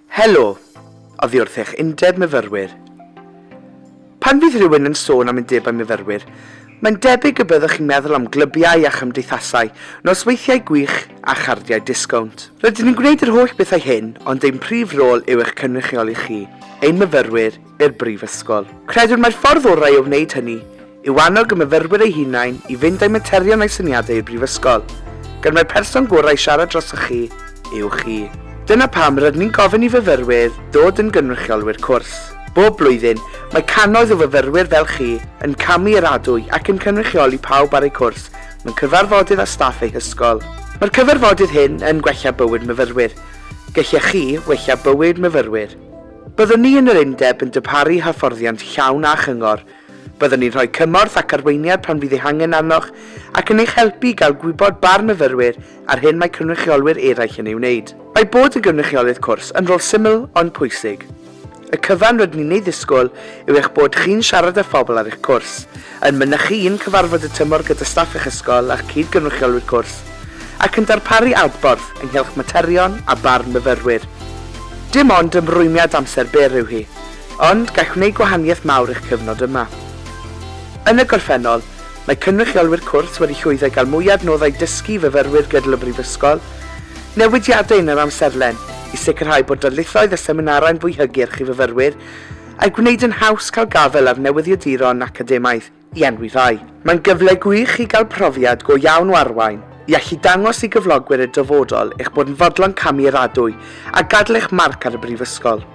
Helo, oddi wrth eich undeb myfyrwyr. Pan fydd rhywun yn sôn am undebau myfyrwyr, mae'n debyg y byddwch chi'n meddwl am glybiau a chymdeithasau, nosweithiau gwych a chardiau disgownt. Rydyn ni'n gwneud yr holl bethau hyn, ond ein prif rôl yw eich cynrychioli chi, ein myfyrwyr, i'r brifysgol. Credwn mai'r ffordd orau o wneud hynny yw annog y myfyrwyr eu hunain i fynd â'u materion a'u syniadau i'r brifysgol, gan mai'r person gorau i siarad drosoch chi yw chi. Dyna pam rydyn ni'n gofyn i fyfyrwyr ddod yn gynrychiolwyr cwrs. Bob blwyddyn, mae cannoedd o fyfyrwyr fel chi yn camu i'r adwy ac yn cynrychioli pawb ar eu cwrs mewn cyfarfodydd â staff eu hysgol. Mae'r cyfarfodydd hyn yn gwella bywyd myfyrwyr. Gellech chi wella bywyd myfyrwyr. Byddwn ni yn yr Undeb yn darparu hyfforddiant llawn a chyngor Byddwn ni'n rhoi cymorth ac arweiniad pan fydd eu hangen arnoch ac yn eich helpu i gael gwybod barn myfyrwyr a'r hyn mae cynrychiolwyr eraill yn ei wneud. Mae bod yn gynrychiolydd cwrs yn rôl syml ond pwysig. Y cyfan rydyn ni'n ei ddisgwyl yw eich bod chi'n siarad â phobl ar eich cwrs, yn mynychu un cyfarfod y tymor gyda staff eich ysgol a'ch cyd-gynrychiolwyr cwrs, ac yn darparu adborth ynghylch materion a barn myfyrwyr. Dim ond ymrwymiad amser byr yw hi. Ond gall wneud gwahaniaeth mawr i'ch cyfnod yma. Yn y gorffennol, mae cynrychiolwyr cwrs wedi llwyddo i gael mwy o adnoddau dysgu i fyfyrwyr gydol y brifysgol, newidiadau yn yr amserlen i sicrhau bod darlithoedd a seminarau'n fwy hygyrch i fyfyrwyr, a'i gwneud yn haws cael gafael ar newyddiaduron academaidd. i enwi rhai. Mae'n gyfle gwych i gael profiad go iawn o arwain, i allu dangos i gyflogwyr y dyfodol eich bod yn fodlon camu i'r adwy a gadael eich marc ar y brifysgol.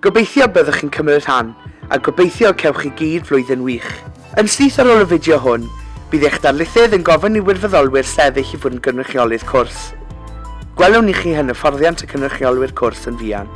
Gobeithio byddwch chi'n cymryd rhan, a gobeithio y cewch chi gyd flwyddyn wych. Yn syth ar ôl y fideo hwn, bydd eich darlithydd yn gofyn i wirfoddolwyr sefyll i fod yn gynrychiolydd cwrs. Gwelwn ni chi yn hyfforddiant y cynrychiolwyr cwrs yn fuan.